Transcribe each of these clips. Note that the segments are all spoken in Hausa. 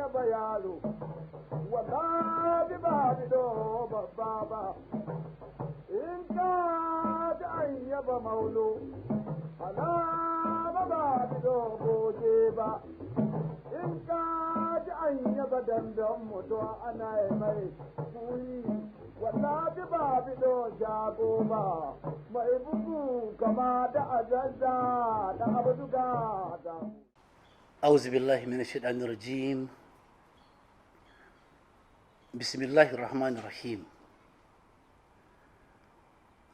yaba yaro, wallahi ba bido babba ba. In ka ji an yaba maulo, alama ba bido goje ba. In ka ji an yaba dandan mutum ana yi mai kuri, wallahi ba bido jago ba. Mai bugu kama da azazza da abduga da. أعوذ بالله من الشيطان الرجيم. بسم الله الرحمن الرحيم.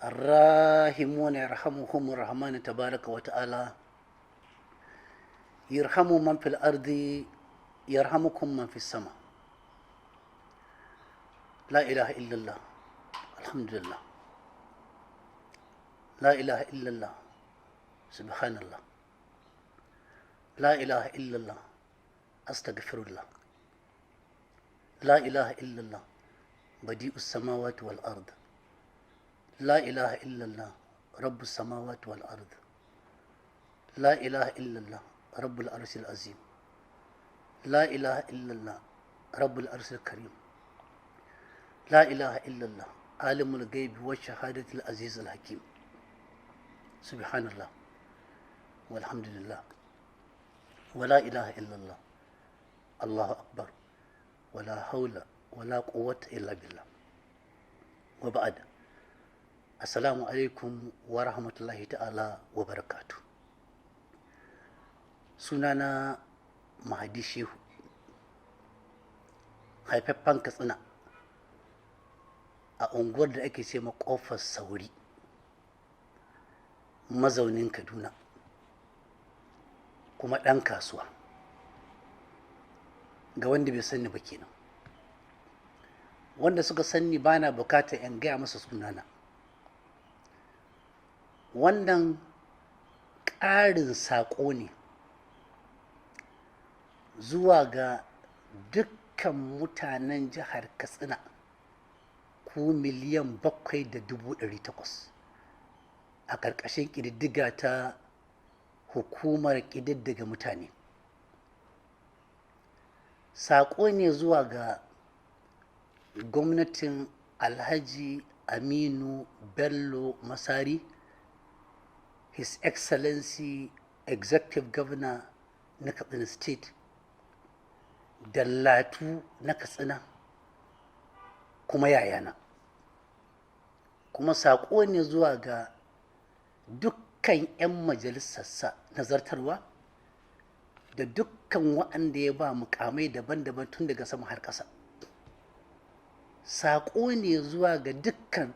الراحمون يرحمهم الرحمن تبارك وتعالى، يرحم من في الأرض يرحمكم من في السماء. لا إله إلا الله، الحمد لله، لا إله إلا الله، سبحان الله، لا إله إلا الله، أستغفر الله، لا إله إلا الله، بديع السماوات والأرض، لا إله إلا الله، رب السماوات والأرض، لا إله إلا الله، رب العرش العظيم، لا إله إلا الله، رب العرش الكريم، لا إله إلا الله، عالم الغيب والشهادة العزيز الحكيم. سبحان الله والحمد لله ولا إله إلا الله، الله أكبر، ولا حول ولا قوة إلا بالله. وبعد، السلام عليكم ورحمة الله تعالى وبركاته. Sunana Mahadi Shehu, haifaffen Katsina, a unguwar da ake ce Kofar Sauri, mazaunin Kaduna, kuma ɗan kasuwa. Ga wanda bai sanni ba kenan. Wanda suka sanni, bana bukatar in gaya masa sunana. Wannan ƙarin saƙo ne zuwa ga dukkan mutanen jihar Katsina, ku 7,800,000, a ƙarƙashin ƙididdiga ta Hukumar Ƙididdiga Mutane. Saƙo ne zuwa ga gwamnatin Alhaji Aminu Bello Masari, His Excellency Executive Governor na Katsina State, Dallatu na Katsina, kuma yayana. Kuma saƙo ne zuwa ga dukkan 'yan majalisarsa nazartarwa da dukkan waɗanda ya ba mukamai daban-daban tun daga sama har ƙasa. Saƙo ne zuwa ga dukkan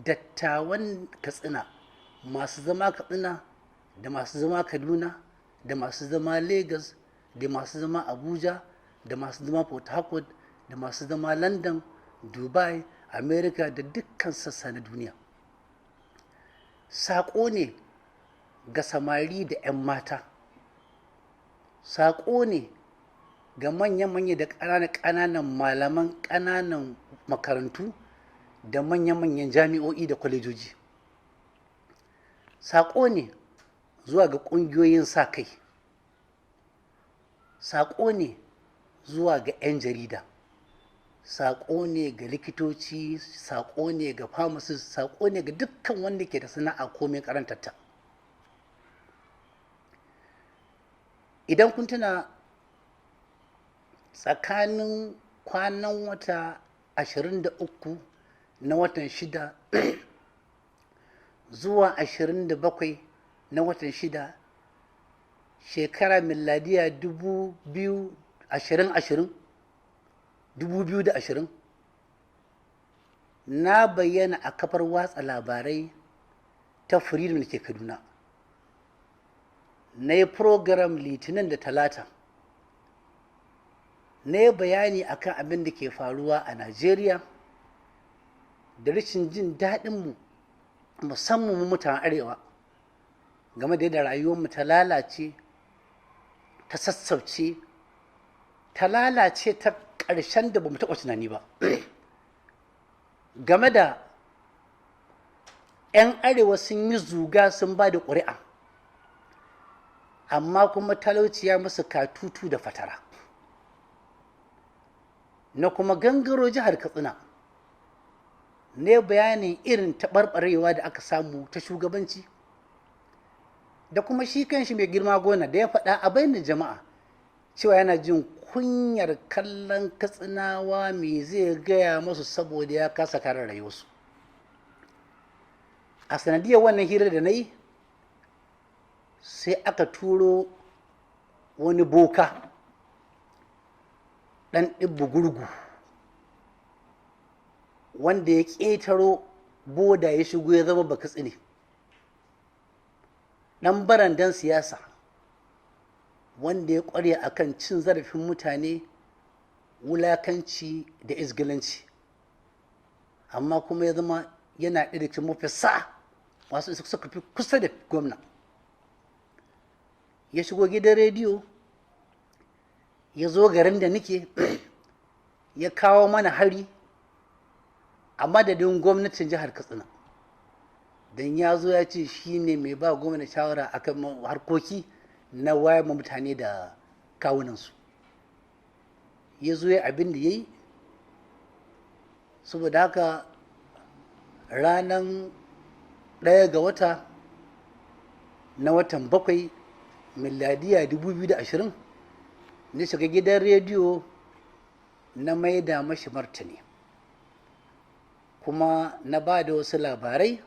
dattawan Katsina, masu zama Katsina da masu zama Kaduna da masu zama Lagos da masu zama Abuja da masu zama Port Harcourt da masu zama London, Dubai, America da dukkan sassa na duniya. Saƙo ne ga samari da 'yan mata. Saƙo ne ga manya-manya da ƙananan malaman ƙananan makarantu da manya-manyan jami'o'i da kwalejoji. Saƙo ne zuwa ga ƙungiyoyin sa kai. Saƙo ne zuwa ga 'yan jarida. Saƙo ne ga likitoci. Saƙo ne ga pharmacist. Saƙo ne ga dukkan wanda ke da sana'a komai karantarta. Idan kun tuna, tsakanin kwanan wata 23 na watan 6 zuwa 27 na watan 6, shekara miladiya 2020, 2020, na bayyana a kafar watsa labarai ta Freedom da ke Kaduna. Na yi program Litinin da Talata. Na yi bayani akan abin da ke faruwa a Najeriya da rashin jin daɗinmu, musamman mu mutanen Arewa, game da yadda rayuwarmu ta lalace, ta sassauce, ta lalace ta ƙarshen da ba mu taɓa tunani ba, game da 'yan Arewa sun yi zuga, sun ba da ƙuri'a, amma kuma talauci ya musu katutu da fatara. Na kuma gangaro jihar Katsina, ne bayanin irin taɓarɓarewa da aka samu ta shugabanci, da kuma shi kanshi mai girma gona da ya faɗa a bainar jama'a cewa yana jin kunyar kallon Katsinawa, me zai gaya masu saboda ya kasa kare rayuwarsu. A sanadiyar wannan hira da na yi, sai aka turo wani boka ɗan ɗibbu gurgu wanda ya ƙetaro boda ya shigo ya zama Bakatsine, ɗan barandan siyasa wanda ya ƙware akan cin zarafin mutane, wulakanci da izgilanci, amma kuma ya zama yana ɗaya cikin mafi sa masu suka fi kusa da gwamna. Ya shigo gidan rediyo, ya zo garin da nake, ya kawo mana hari a madadin gwamnatin jihar Katsina, don ya zo ya ce shi ne mai ba gwamna shawara akan harkoki na wayar mutane da kawunansu. Ya zo ya abin da ya yi. Saboda haka ranar 1 ga wata na watan 7, miladiya 2020, na shiga gidan rediyo na maida mashi martani, kuma na ba da wasu labarai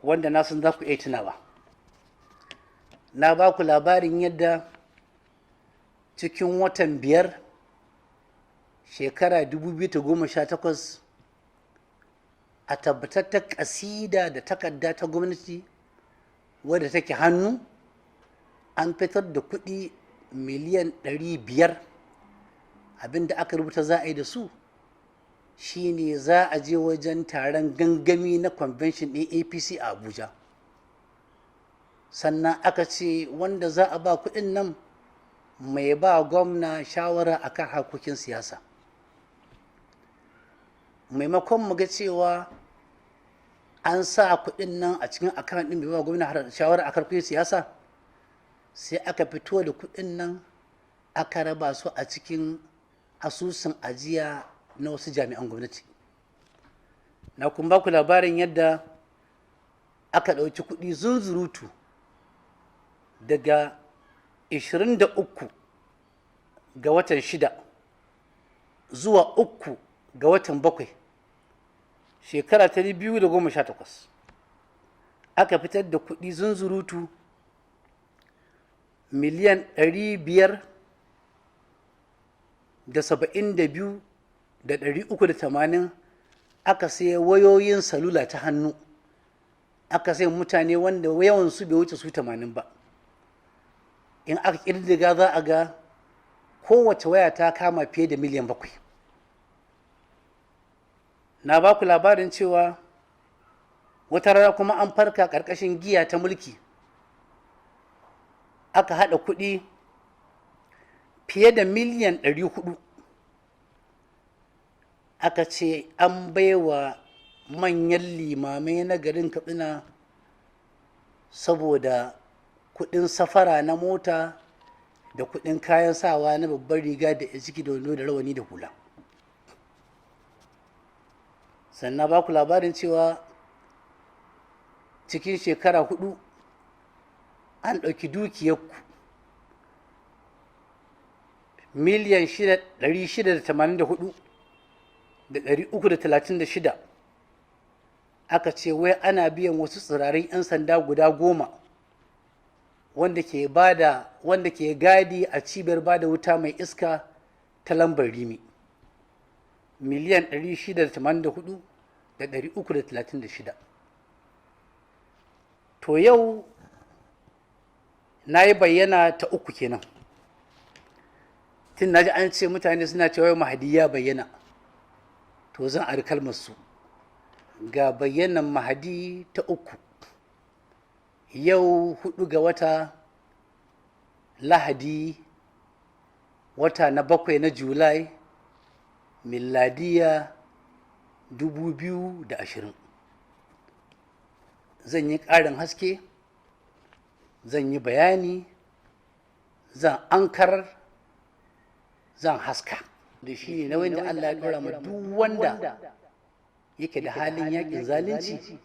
wanda na san za ku iya tunawa. Na ba ku labarin yadda cikin watan 5, shekara 2018, a tabbatattar kasida da takarda ta gwamnati wadda take hannu, an fitar da kuɗi miliyan 500. Abinda aka rubuta za a yi da su shine za a je wajen taron gangami na convention ɗin APC a Abuja. Sannan aka ce wanda za a ba kuɗin nan mai ba gwamna shawara akan harkokin siyasa. Maimakon mu ga cewa an sa kuɗin nan a cikin account ɗin mai ba gwamna shawara akan harkokin siyasa, sai aka fito da kuɗin nan aka raba su a cikin asusun ajiya na wasu jami'an gwamnati. Na kuma ba ku labarin yadda aka ɗauki kuɗi zunzurutu daga 23 ga watan 6 zuwa 3 ga watan 7, shekara ta 2018, aka fitar da kuɗi zunzurutu miliyan 572,380, aka sai wayoyin salula ta hannu, aka sai mutane wanda yawan su bai wuce su 80 ba. In aka ƙididdiga, za a ga kowace waya ta kama fiye da miliyan 7. Na ba ku labarin cewa wata rana kuma an farka ƙarƙashin giya ta mulki, aka haɗa kuɗi fiye da miliyan 400, aka ce an baiwa manyan limamai na garin Katsina saboda kuɗin safara na mota da kuɗin kayan sawa na babbar riga da ciki da wando da rawani da hula. Sannan ba ku labarin cewa cikin shekara 4 an ɗauki dukiyarku miliyan 684,336, aka ce wai ana biyan wasu tsirarin 'yan sanda guda 10 wanda ke bada wanda ke gadi a cibiyar bada wuta mai iska ta Lambar Rimi, miliyan 684,336. To, yau na yi bayyana ta uku kenan. Tun na ji an ce mutane suna cewa Mahadi ya bayyana, to zan ari kalmar su. Ga bayyanan Mahadi ta uku yau, 4 ga wata, Lahadi, wata na 7 na Julai, miladiya 2020. Zan yi ƙarin haske, zan yi bayani, zan ankarar, zan haska. Da shi ne nauyin da Allah ya ɗora ma duk wanda yake da halin yakin zalunci,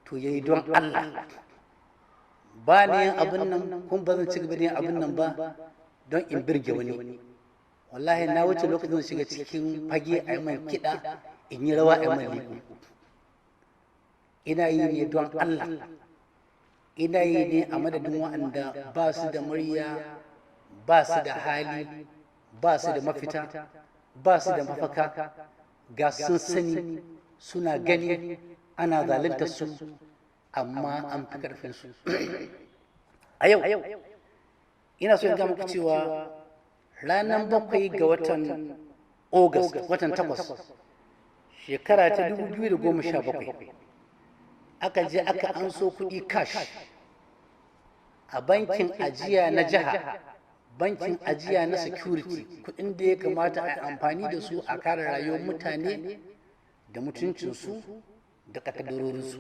to ya yi don Allah. Ba ni yin abin nan, kuma ba zan ci gaba da yin abin nan ba don in birge wani. Wallahi na wuce lokacin shiga cikin fage a yi man kiɗa, in yi rawa, a yi man liƙo. Ina yi ne don Allah. Ina yi ne a madadin waɗanda ba su da murya, ba su da hali, ba su da mafita, ba su da mafaka. Ga sun sani, suna gani ana zalunta su, amma an fi ƙarfinsu. A yau ina so in ga muku cewa ranar 7 ga watan August, watan 8, shekara ta 2017, aka je aka anso kuɗi cash a bankin ajiya na jiha, bankin ajiya na security, kuɗin da ya kamata a amfani da su a kare rayuwar mutane da mutuncinsu da kaddarorinsu.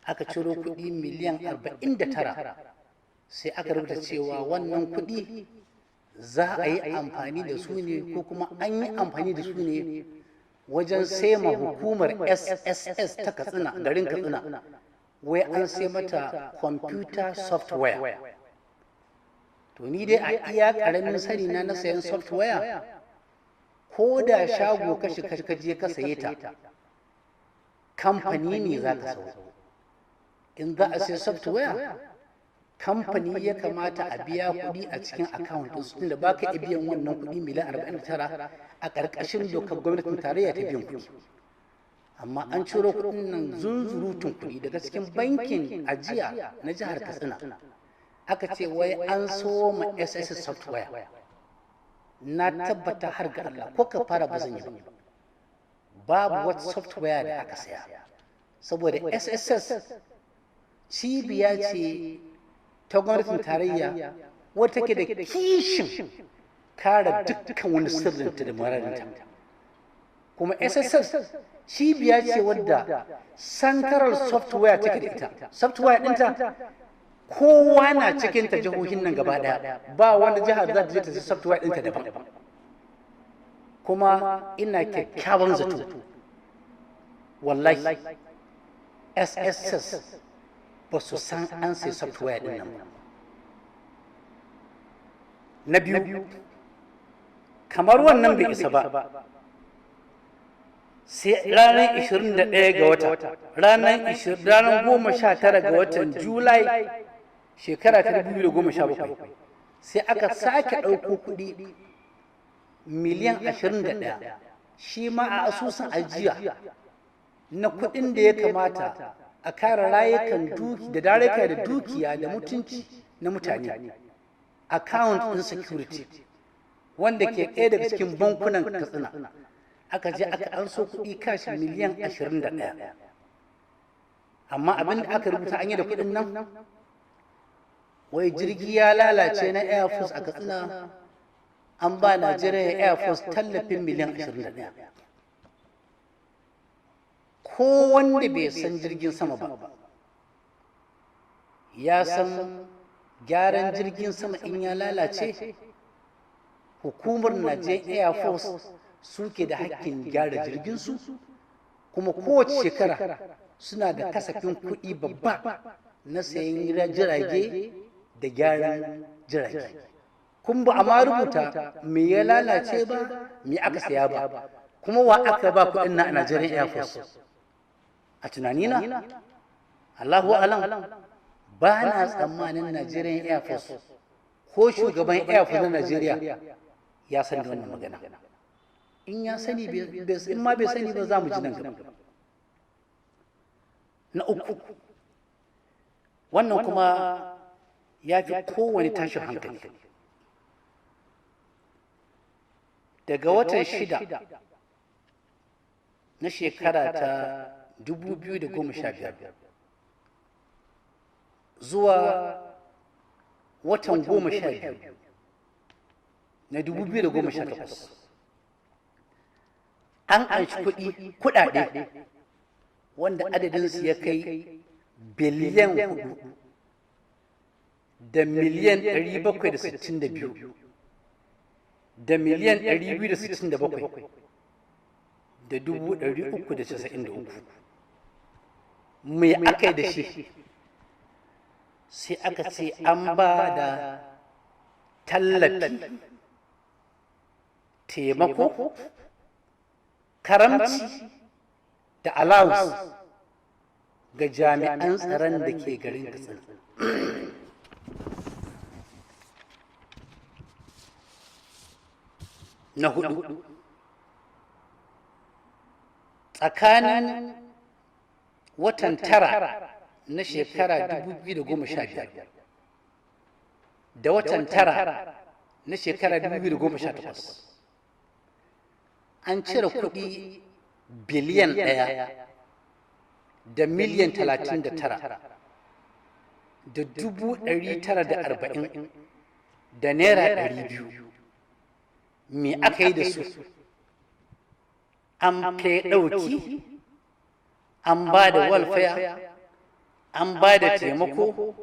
Aka ciro kuɗi miliyan 49, sai aka rubuta cewa wannan kuɗi za a yi amfani da su ne, ko kuma an yi amfani da su ne, wajen sema hukumar SSS ta Katsina, garin Katsina, wai an sai mata computer software. To, ni dai a iya karamin sani na na sayan software, ko da shago ka shiga ka je ka saye ta, kamfani ne za ka sau. In za a sai software, kamfani ya kamata a biya kuɗi a cikin account ɗinsu, tunda ba ka iya biyan wannan kuɗi miliyan 49 a ƙarƙashin dokar gwamnatin tarayya ta biyan kuɗi. Amma an ciro kuɗin nan, zunzurutun kuɗi, daga cikin bankin ajiya na jihar Katsina, aka ce wai an so ma SSS software. Na tabbata har ga Allah, ko ka fara ba zan yi ba, babu wata software da aka saya, saboda SSS cibiya ce ta gwamnatin tarayya wadda take da kishin kare dukkan wani sirrinta da mararinta. Kuma SSS cibiya ce wadda central software take da ita. Software ɗinta kowa na cikin ta, jihohin nan gaba ɗaya ba wanda jihar za ta je ta software ɗinta daban. Kuma ina kyakkyawan zato, wallahi SSS ba su san an sai software ɗin nan ba. Na biyu, kamar wannan bai isa ba, sai ranar 21 ga wata, ranar 19 ga watan Julai, shekara ta 2017, sai aka sake ɗauko kuɗi miliyan 21, shi ma a asusun ajiya na kuɗin da ya kamata a kare rayukan duki da rayuka da dukiya da mutunci na mutane, account ɗin security wanda ke ɗaya daga cikin bankunan Katsina, aka je aka anso kuɗi cash miliyan 21. Amma abin da aka rubuta an yi da kuɗin nan, wai jirgi ya lalace na Air Force a Katsina, an ba Nigeria Air Force tallafin miliyan 21. Ko wanda bai san jirgin sama ba ya san gyaran jirgin sama in ya lalace, hukumar Nigerian Air Force suke da hakkin gyara jirginsu, kuma kowace shekara suna da kasafin kuɗi babba na sayan jirage da gyaran jirage. Kun ba a ma rubuta me ya lalace ba, me aka saya ba, kuma wa aka ba kuɗin na a Nigerian Air Force. A tunanina, Allahu alam, ba na tsammanin Nigerian Air Force ko shugaban Air Force na Nigeria ya san da wannan magana. In ya sani, in ma bai sani ba, za mu ji nan gaba. Na uku, wannan kuma ya fi kowane tashin hankali. Daga watan 6 na shekara ta 2015 zuwa watan 12 na 2018, an anshi kuɗi, kuɗaɗe wanda adadinsu ya kai biliyan 4 da miliyan 762 da miliyan 267 da 393. Mai aka yi da shi? Sai aka ce an ba da tallafi, taimako, karamci da allowance ga jami'an tsaron da ke garin Katsina. Na hudu, tsakanin watan 9 na shekara 2015 da watan 9 na shekara 2018, an cire kuɗi biliyan 1 da miliyan 39 da 940 da naira 200. Me aka yi da su? An kai ɗauki, an ba da walfaya, an ba da taimako,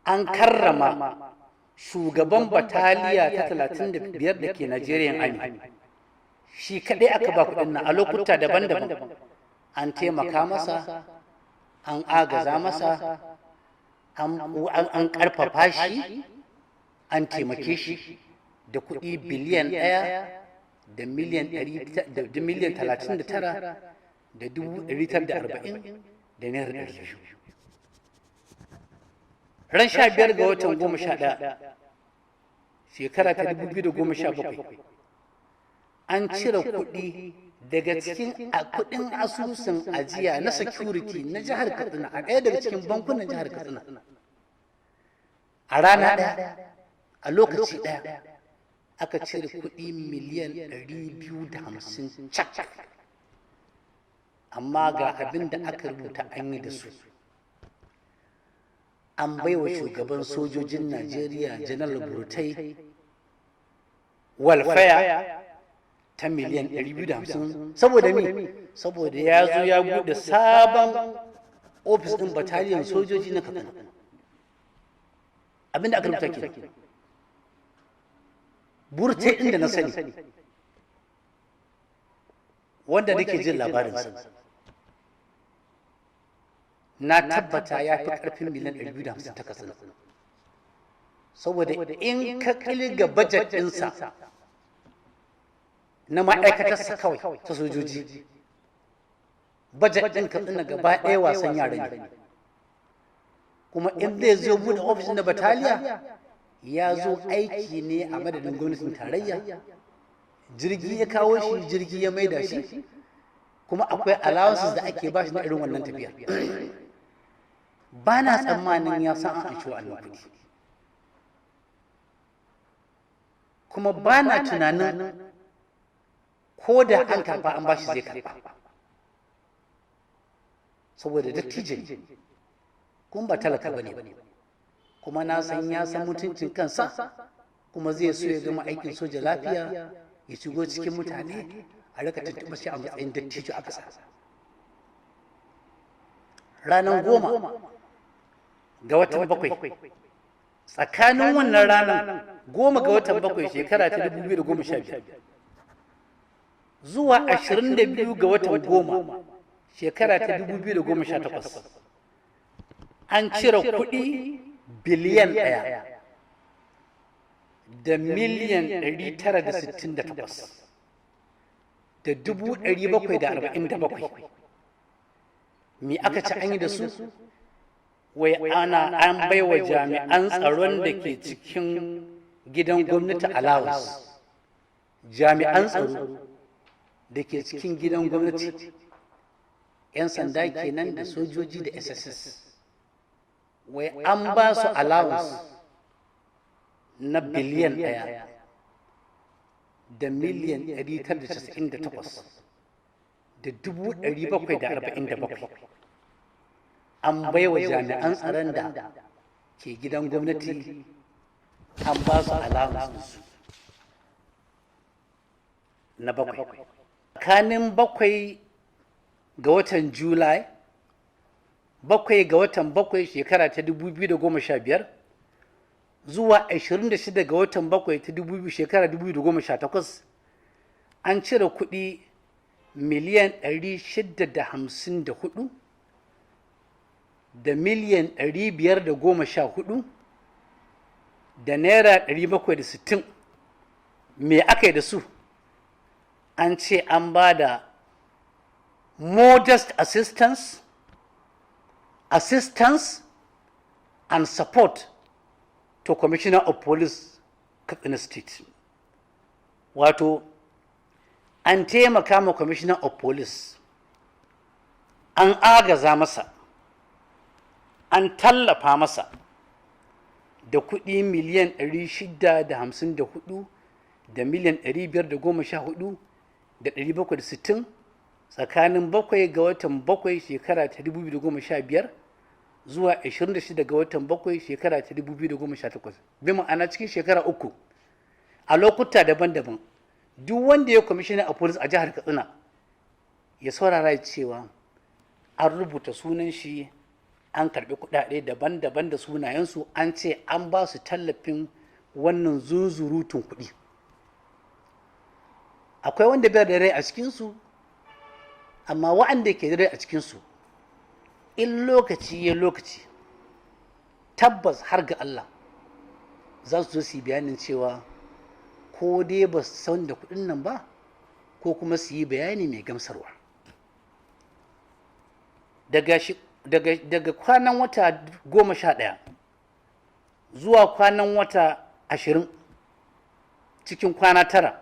an karrama shugaban bataliya ta 35 da ke Nigerian Army. Shi kaɗai aka ba kuɗin nan a lokuta daban-daban. An taimaka masa, an agaza masa, an ƙarfafa shi, an taimake shi da kuɗi biliyan 1 da miliyan 39 da 940 da naira 200. Ran 15 ga watan 11, shekara ta 2017, an cire kuɗi daga cikin kuɗin asusun ajiya na security na jihar Katsina a ɗaya daga cikin bankunan jihar Katsina. A rana ɗaya, a lokaci ɗaya, aka cire kuɗi miliyan 250 cak. Amma ga abin da aka rubuta an yi da su: an baiwa shugaban sojojin Najeriya, Janar Burtai, walfaya ta miliyan 250. Saboda mi? Saboda ya zo ya bude sabon ofis ɗin bataliyan sojoji na Katsina. Abinda aka rubuta ke Burtai, inda na sani, wanda nake jin labarinsa, na tabbata ya fi ƙarfin miliyan 250 ta Katsina, saboda in ka ƙilga bajet ɗinsa na ma'aikatarsa kawai ta sojoji, bajet ɗin Katsina gaba ɗaya wasan yara ne. Kuma in zai zo buɗe ofishin na bataliya, ya zo aiki ne a madadin gwamnatin tarayya. Jirgi ya kawo shi, jirgi ya maida shi, kuma akwai allowances da ake ba shi na irin wannan tafiya. Ba na tsammanin ya san an anshi wa'annan kuɗi, kuma ba na tunanin ko da an karɓa an bashi zai karɓa, saboda dattijo ne kuma ba talaka ba ne. Kuma na san ya san mutuncin kansa, kuma zai so ya gama aikin soja lafiya, ya shigo cikin mutane, a rika tuntuɓa shi a matsayin dattijo a ƙasa. Ranar 10 ga watan 7, tsakanin wannan ranar 10 ga watan 7, shekara ta 2015, zuwa 22 ga watan 10, shekara ta 2018, an cire kuɗi biliyan 1 da miliyan 968 da 747. Me aka ci an yi da su? Wai ana an baiwa jami'an tsaron da ke cikin gidan gwamnati allowance. Jami'an tsaro da ke cikin gidan gwamnati, 'yan sanda kenan da sojoji da SSS, wai an ba su allowance na biliyan 1 da miliyan 998 da 747. An baiwa jami'an tsaron da ke gidan gwamnati, an ba su allowance. Na bakwai, tsakanin 7 ga watan Julai, 7 ga watan 7, shekara ta 2015. zuwa 26 ga watan bakwai ta 2000 shekara 2018, an cire kuɗi miliyan 654 da miliyan 514 da naira 760. Me aka yi da su? An ce an ba da modest assistance and support to Commissioner of Police, Katsina State. Wato an taimaka ma Commissioner of Police, an agaza masa, an tallafa masa da kuɗi miliyan 654 da miliyan 514 da 760 tsakanin 7 ga watan 7 shekara ta 2015 zuwa 26 ga watan 7 shekara ta 2018. Bi ma'ana, cikin shekara 3, a lokuta daban-daban. Duk wanda ya Commissioner of Police a jihar Katsina ya saurara cewa an rubuta sunan shi, an karbi kudade daban-daban da sunayensu, an ce an ba su tallafin wannan zunzurutun kuɗi. Akwai wanda bai da rai a cikinsu, amma wa'anda ke da rai a cikinsu, in lokaci ya lokaci, tabbas har ga Allah za su zo su yi bayanin cewa ko dai ba su san da kuɗin nan ba, ko kuma su yi bayani mai gamsarwa. Daga kwanan wata 11 zuwa kwanan wata 20, cikin kwana 9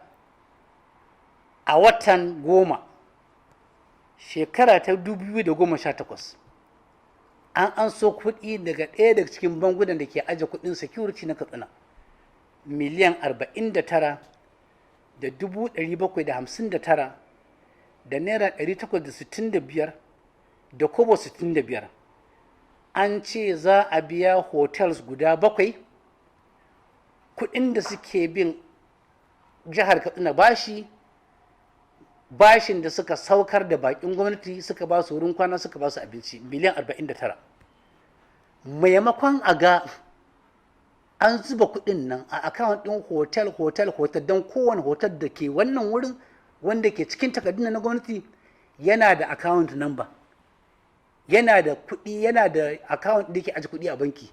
a watan 10 shekara ta 2018, an so kuɗi daga ɗaya daga cikin bankunan da ke aje kuɗin security na Katsina, miliyan 49 da 759 da naira 865 da kobo 65. An ce za a biya hotels guda bakwai kuɗin da suke bin jihar Katsina bashi, bashin da suka saukar da bakin gwamnati, suka ba su wurin kwana, suka ba su abinci, miliyan 49. Maimakon a ga an zuba kuɗin nan a account ɗin hotel, hotel, hotel, don kowane hotel da ke wannan wurin wanda ke cikin takardun na gwamnati yana da account number, yana da kuɗi, yana da account da ke aji kuɗi a banki,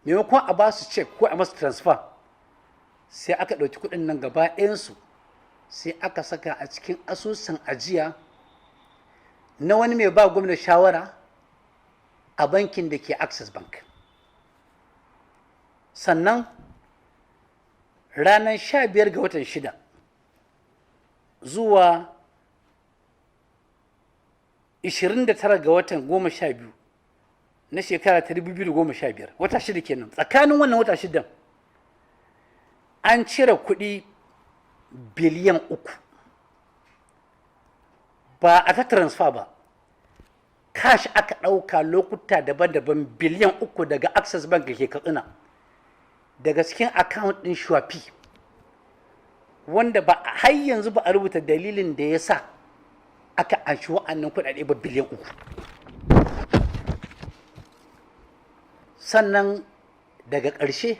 maimakon a ba su check ko a masu transfer, sai aka ɗauki kuɗin nan gaba ɗayansu, sai aka saka a cikin asusun ajiya na wani mai ba gwamna shawara a bankin da ke Access Bank. Sannan ranar 15 ga watan 6 zuwa 29 ga watan 12 na shekara ta 2015, wata 6 kenan, tsakanin wannan wata 6n an cire kuɗi biliyan 3, ba a ta transfer ba, cash aka ɗauka lokuta daban-daban, biliyan 3 daga Access Bank da ke Katsina, daga cikin account ɗin Shuwafi, wanda ba har yanzu ba a rubuta dalilin da ya sa aka anshi wa'annan kuɗaɗe ba, biliyan 3. Sannan daga ƙarshe,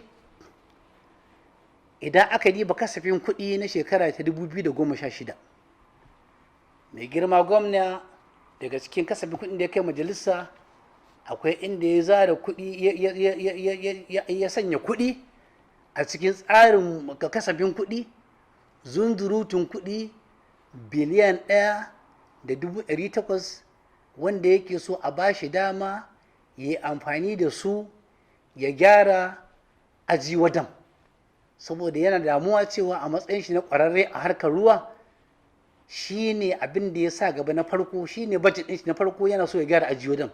idan aka diba kasafin kuɗi na shekara ta 2016, mai girma gwamna, daga cikin kasafin kuɗin da ya kai majalisa, akwai inda ya zara kuɗi, ya sanya kuɗi a cikin tsarin kasafin kuɗi, zunzurutun kuɗi biliyan 1.800, wanda yake so a ba shi dama ya yi amfani da su ya gyara Ajiwa Dam, saboda yana damuwa cewa a matsayin shi na ƙwararre a harkar ruwa, shi ne abin da ya sa gaba na farko, shi ne budget ɗin shi na farko, yana so ya gyara Ajiwa Dam.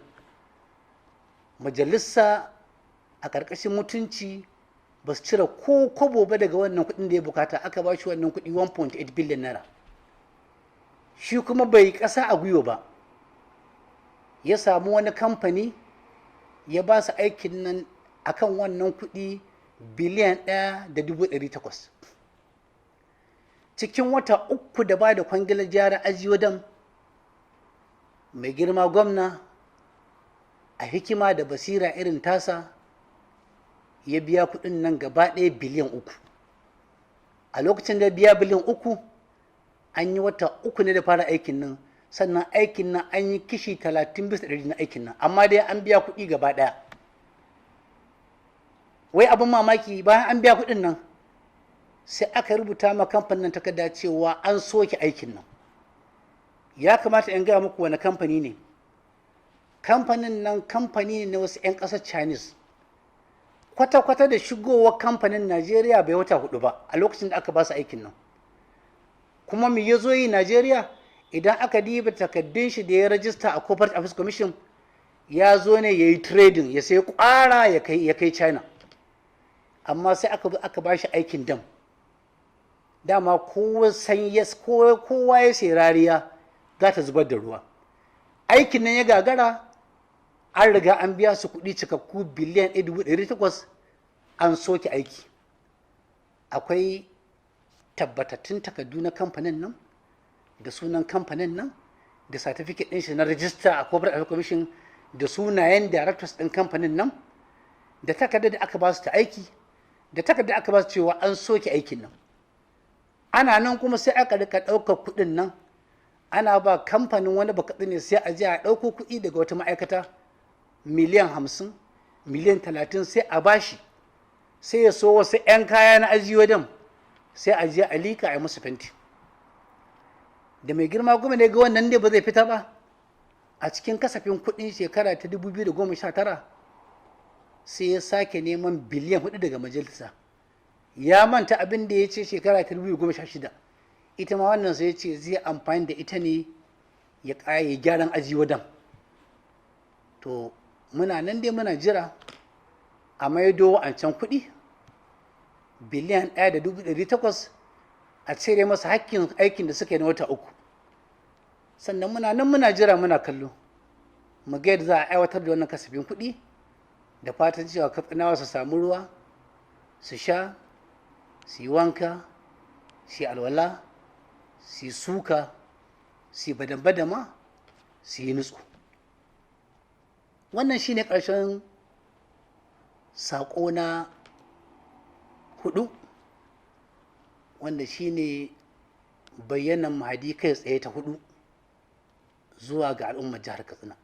Majalisa a ƙarƙashin mutunci ba su cire ko kobo ba daga wannan kuɗin da ya bukata. Aka ba shi wannan kuɗi, 1.8 billion naira. Shi kuma bai ƙasa a gwiwa ba, ya samu wani kamfani ya ba su aikin nan akan wannan kuɗi biliyan 1.800. Cikin wata 3 da ba da kwangilar gyara Ajiwa Dam, mai girma gwamna, a hikima da basira irin tasa, Ya biya kuɗin nan gaba ɗaya biliyan 3. A lokacin da biya biliyan 3, an yi wata 3 ne da fara aikin nan. Sannan aikin nan an yi kishi 30% na aikin nan, amma dai an biya kuɗi gaba ɗaya. Wai abin mamaki, bayan an biya kuɗin nan, sai aka rubuta ma kamfanin takarda cewa an soke aikin nan. Ya kamata in gaya muku wani kamfani ne kamfanin nan. Kamfani ne na wasu 'yan ƙasar Chinese. Kwata-kwata da shigowar kamfanin Najeriya bai wata 4 ba a lokacin da aka ba su aikin nan. Kuma me ya zo yi Najeriya? Idan aka diba takaddun shi da ya rajista a Corporate Affairs Commission, ya zo ne ya yi trading, ya sai kwara ya kai China. Amma sai aka aka ba shi aikin dam. Dama kowa san yes, kowa ya sai rariya za ta zubar da ruwa. Aikin nan ya gagara. An riga an biya su kuɗi cikakku biliyan 1.800, an soke aiki. Akwai tabbatattun takardu na kamfanin nan, da sunan kamfanin nan, da certificate ɗin shi na rajista a Corporate Affairs Commission, da sunayen directors ɗin kamfanin nan, da takardar da aka ba su ta aiki, da takardar da aka ba su cewa an soke aikin nan. Ana nan kuma sai aka rika ɗaukar kuɗin nan ana ba kamfanin wani bakaɗi ne. Sai a je a ɗauko kuɗi daga wata ma'aikata, miliyan 50, miliyan 30, sai a bashi, sai ya so wasu 'yan kaya na ajiyo dam, sai a je a liƙa, a yi musu fenti. Da mai girma gwamna ga wannan ne ba zai fita ba, a cikin kasafin kuɗin shekara ta 2019 sai ya sake neman biliyan 4 daga majalisa. Ya manta abin da ya ce shekara ta 2016. Ita ma wannan sai ya ce zai amfani da ita ne ya ƙaye gyaran ajiyo dam. To, muna nan dai muna jira a maido wa'ancan kuɗi biliyan 1.800, a cire masa hakkin aikin da suka yi na wata 3. Sannan muna nan muna jira, muna kallo, mu ga yadda za a aiwatar da wannan kasafin kuɗi, da fatan cewa Katsinawa su samu ruwa su sha, su yi wanka, su yi alwala, su yi suka, su yi badan-badama, su yi nutsu. Wannan shine ƙarshen saƙo na hudu, wanda shine bayyanan Mahadi kai tsaye ta hudu zuwa ga al'ummar jihar Katsina,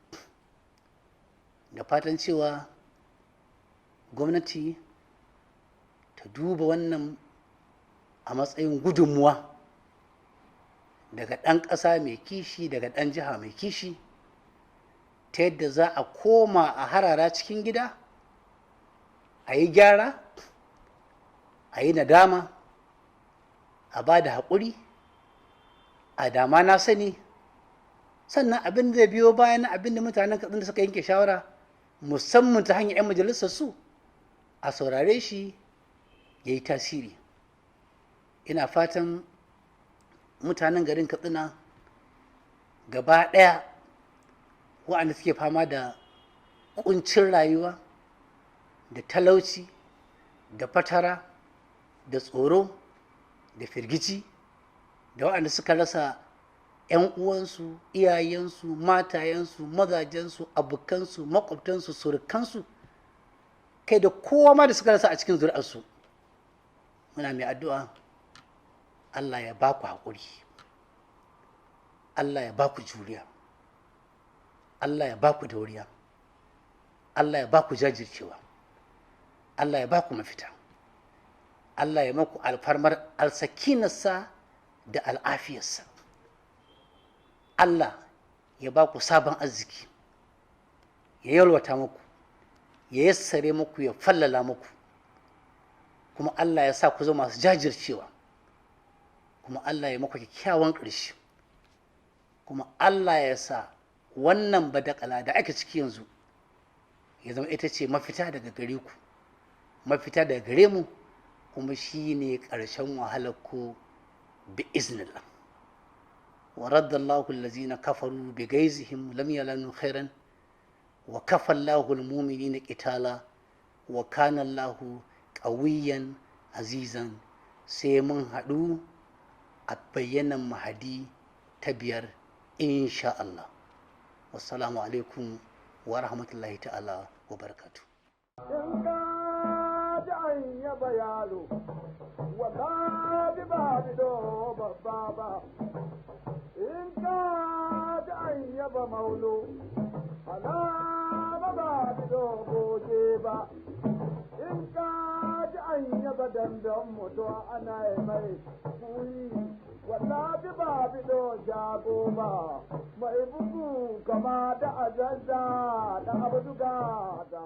da fatan cewa gwamnati ta duba wannan a matsayin gudunmuwa daga ɗan ƙasa mai kishi, daga ɗan jiha mai kishi, ta yadda za a koma a harara cikin gida, a yi gyara, a yi nadama, a ba da haƙuri, a dama na sani. Sannan abin da biyo bayan abin da mutanen Katsina suka yanke shawara, musamman ta hanyar 'yan majalisar su, a saurare shi ya yi tasiri. Ina fatan mutanen garin Katsina gaba ɗaya, waɗanda suke fama da ƙuncin rayuwa da talauci da fatara da tsoro da firgici, da waɗanda suka rasa 'yan uwansu, iyayensu, matayensu, mazajensu, abokansu, makwabtansu, surukansu, kai da kowa ma da suka rasa a cikin zuri'arsu, muna mai addu'a Allah ya ba ku haƙuri, Allah ya ba ku juriya, Allah ya ba ku dauriya, Allah ya ba ku jajircewa, Allah ya ba ku mafita, Allah ya maku alfarmar alsakinarsa da al'afiyarsa, Allah ya ba ku sabon arziki, ya yalwata muku, ya yassare muku, ya fallala muku. Kuma Allah ya sa ku zama masu jajircewa. Kuma Allah ya maku kyakkyawan ƙarshe. Kuma Allah ya sa wannan badakala da ake ciki yanzu ya zama ita ce mafita daga gare ku, mafita daga gare mu, kuma shi ne ƙarshen wahalar ku bi iznillah. Wa raddallahu allazina kafaru bi gaizihim lam yalanu khairan wa kafa Allahu almu'minina qitala wa kana Allahu qawiyyan azizan. Sai mun haɗu a bayyanan Mahadi ta biyar, insha Allah. Wassalamu alaikum wa rahmatullahi ta'ala wa barakatuh. In ka an yaba yaro, wallahi ba bido babba ba. In ka ji an yaba maulo, alama ba bido goge ba. In ka ji an yaba dandan mutum ana yi mai kuri, wallahi ba bido shago ba. Mai bugu kama da azazza da abduga da.